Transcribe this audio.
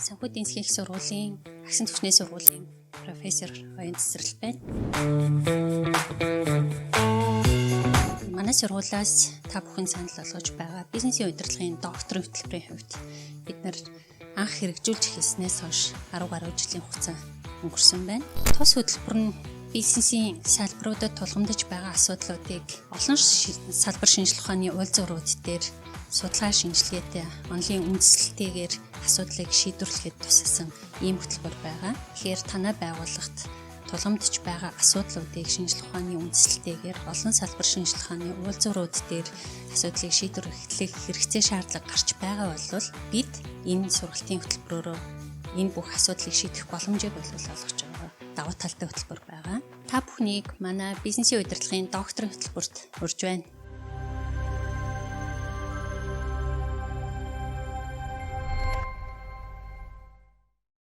Санхүү эдийн засгийн их сургуулийн агсан түвшний сургуулийн профессор Оюун Цэцэрлэг байна. Манай сургуулиас та бүхэн санал болгож байгаа бизнесийн удирдлагын докторийн хөтөлбөрийн хувьд бид нар анх хэрэгжүүлж эхэлснээс хойш 10 гаруй жилийн хугацаа өнгөрсөн байна. Тус хөтөлбөр нь бизнесийн салбаруудад тулгамдж байгаа асуудлуудыг олон салбар шинжлэх ухааны уулзуурууд дээр судалгаа шинжилгээтэй онолын үндэслэлтэйгээр асуудлыг шийдвэрлэхэд тусалсан ийм хөтөлбөр байгаа. Тэгэхээр танай байгууллагт тулгамдж байгаа асуудлуудыг шинжлэх ухааны үндэслэлтэйгээр олон салбар шинжлэх ухааны уулзуурууд дээр асуудлыг шийдвэрлэх хэрэгцээ шаардлага гарч байгаа бол бид энэ сургалтын хөтөлбөрөөрөө энэ бүх асуудлыг шийдэх боломжийг бол олгож байгаа. Давуу талтай хөтөлбөр байгаа. Та бүхнийг манай бизнесийн удирдлагын докторийн хөтөлбөрт урьж байна.